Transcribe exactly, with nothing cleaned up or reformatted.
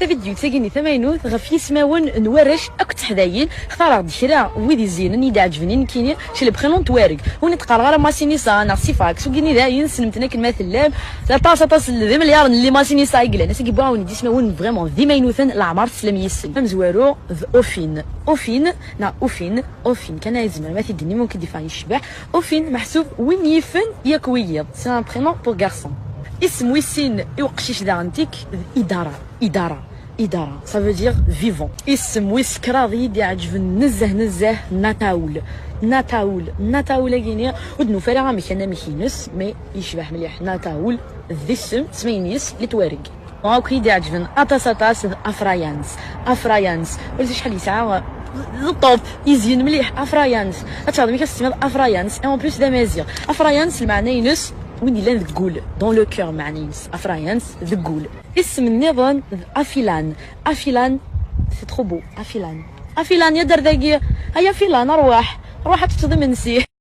Tavidyut-agi-nni tamaynut ɣef yismawen n warrac akked teḥdayin, xtareɣ-d kra n wid izeynen i d-iɛeǧben i nekkini, chez les prénoms n twareg. Ur wen-qqareɣ ara Masinisa neɣ Sifax, wigi-nni dayen ssnem-ten akken ma tellam. Aṭas, aṭas, d imelyaren n les Masinisa i yellan. Ass-agi wwiɣ-awen-d ismawen vraiment d imaynuten, leɛmer teslam yis-sen. Amezwaru d Ofin. Ofin, neɣ Ufin, Ofin, kan ay zemreɣ ma t-id-nni, mumkin ad d-iban yecbeḥ. Ofin, meḥsub win yifen yak wiyiḍ. C'est un prénom pour garçon. Isem wis sin i uqcic daɣen tik d Idara. Idara. Idara, ça veut dire vivant. Isem wis kraḍ i yi-d-iɛeǧben nezzeh, nezzeh, Nataul. Nataul, Nataul-agi-nni, ur d-nufi ara amek anamek-ines, mais yecbeḥ mliḥ. Nataul d isem, d isem-ines n twareg. Akk i yi-d-iɛeǧben aṭas, aṭas d Afrayans. Afrayans, ur acḥal yesɛa, d top, izyen mliḥ, Afrayans. Ad teɛreḍ amek ad s-tsemmiḍ Afrayans, et en plus d amaziɣ. Afrayans, lmeɛna-ines, win yellan deg wul, dans le cœur, meɛna-ines. Afrayans, deg wul. Isem nniḍen d Afilan. Afilan, c'est trop beau. Afilan. Afilan, ya-d ar dagi. Ay Afilan, arwaḥ. Arwaḥ ad teččeḍ imensi.